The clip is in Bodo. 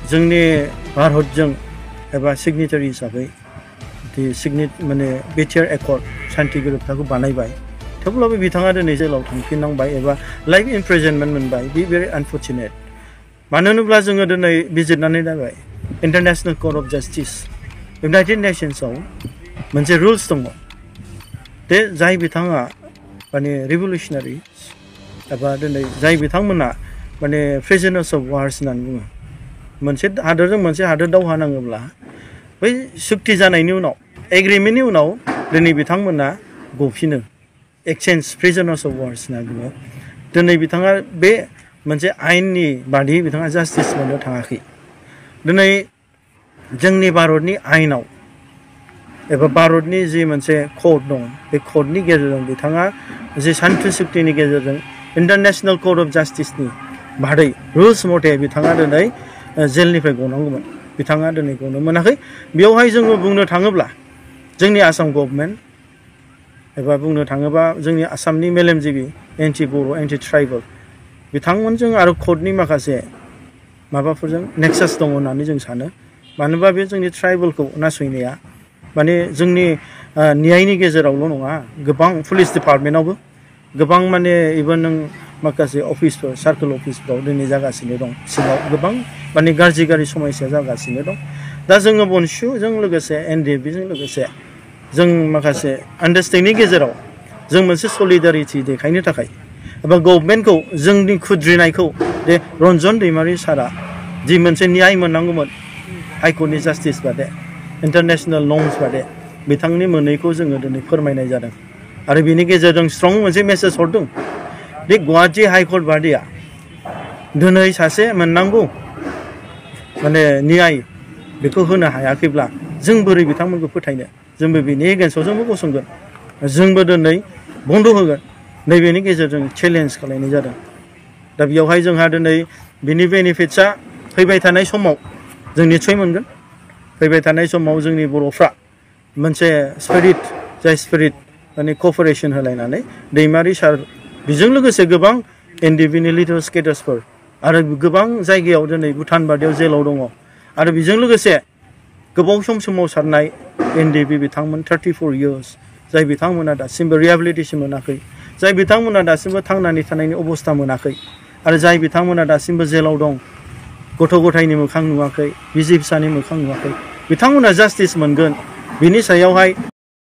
जोंनि भारतजों एबा सिगनेटारि हिसाबै माने बिटिआर एकर्ड शान्ति गोरोबथाखौ बानायबाय थेवब्लाबो बिथाङा दिनै जेलाव थांफिननांबाय एबा लाइफ इमप्रिजनमेन्ट मोनबाय बे भेरि आनफर्चुनेट मानो होनोब्ला जोङो दिनै बिजिरनानै नायबाय international court of justice united नेशन्सआव मोनसे रुल्स दङ दे जाय बिथाङा माने रिभलिउसनारि एबा दिनै जाय बिथांमोना माने प्रिजनार्स अफ वार्स होननानै बुङो मोनसे हादोरजों मोनसे हादोर दावहा नाङोब्ला बै सुक्ति जानायनि उनाव एग्रिमेन्टनि उनाव दिनै बिथांमोना गफिनो एक्सचेन्ज प्रिजनार्स अफ वार्स होनना बुङो दिनै बिथाङा बे मोनसे आयेननि बादियै बिथाङा जास्टिस मोननो थाङाखै दिनै जोंनि भारतनि आयेनाव एबा भारतनि जि मोनसे कड दं बे कडनि गेजेरजों बिथाङा जि शान्ति सुक्तिनि गेजेरजों इन्टारनेशनेल कर्ट अफ जास्टिसनि बादै रुल्स मथे बिथाङा दिनै जेलनिफ्राय गनांगौमोन बिथाङा दिनै गनो मोनाखै बेवहाय जोङो बुंनो थाङोब्ला जोंनि आसाम गभर्नमेन्ट एबा बुंनो थाङोबा जोंनि आसामनि मेलेमजिबि एन्टि बर' एन्टि ट्राइबेल बिथांमोनजों आरो कर्टनि माखासे माबाफोरजों नेक्सास दङ होननानै जों सानो मानोबा बे जोंनि ट्राइबेलखौ नासयनाया माने जोंनि न्यायनि गेजेरावल' नङा गोबां पुलिस डिपार्टमेन्टआवबो गोबां माने इभेन नों माखासे अफिसफोर सार्कोल अफिसफ्राव दिनै जागासिनो दं सिङाव गोबां माने गाज्रि समस्या जागासिनो दं दा जोङो बनसुजों लोगोसे एनडिएफबिजों लोगोसे जों माखासे आन्डारस्टेन्डिंनि गेजेराव जों मोनसे सलिडारिटि देखायनो थाखाय एबा गभर्नमेन्टखौ जोंनि खुद्रिनायखौ दे रन्जन दैमारि सारा जि मोनसे न्याय मोननांगौमोन हाइकर्टनि जास्टिस बादे इन्टारनेशनेल नर्म्स बादे बिथांनि मोनैखौ जोङो दिनै फोरमायनाय जादों आरो बिनि गेजेरजों स्ट्रं मोनसे मेसेज हरदों बे गुवाहाटी हाइकर्ट बादिया दिनै सासे मोननांगौ माने न्याय बेखौ होनो हायाखैब्ला जों बोरै बिथांमोनखौ फोथायनो जोंबो बिनि एगेन्स्टआव जोंबो गसंगोन जोंबो दिनै बन्द होगोन नैबेनि गेजेरजों चेलेन्ज खालामनाय जादों दा बेयावहाय जोंहा दिनै बिनि बेनिफिट्सआ फैबाय थानाय समाव जों निस्सय मोनगोन फैबाय थानाय समाव जोंनि बर'फ्रा मोनसे स्पिरिट जाय स्पिरिट माने क'पारेसन होलायनानै दैमारि सार बेजों लोगोसे गोबां एनडिएफबिनि लिडार स्केटार्सफोर आरो गोबां जायगायाव दिनै भुटान बादियाव जेलाव दङ आरो बेजों लोगोसे गोबाव सम सोमावसारनाय एनडिएफबि बिथांमोन 34 इयार्स जाय बिथांमोना दासिमबो रिहेबिलिटेसन मोनाखै जाय बिथांमोना दासिमबो थांनानै थानायनि अबस्था मोनाखै आरो जाय बिथांमोना दासिमबो जेलाव दं गथ' गथायनि मोखां नुवाखै बिसि फिसानि मोखां नुवाखै बिथांमोना जास्टिस मोनगोन बिनि सायावहाय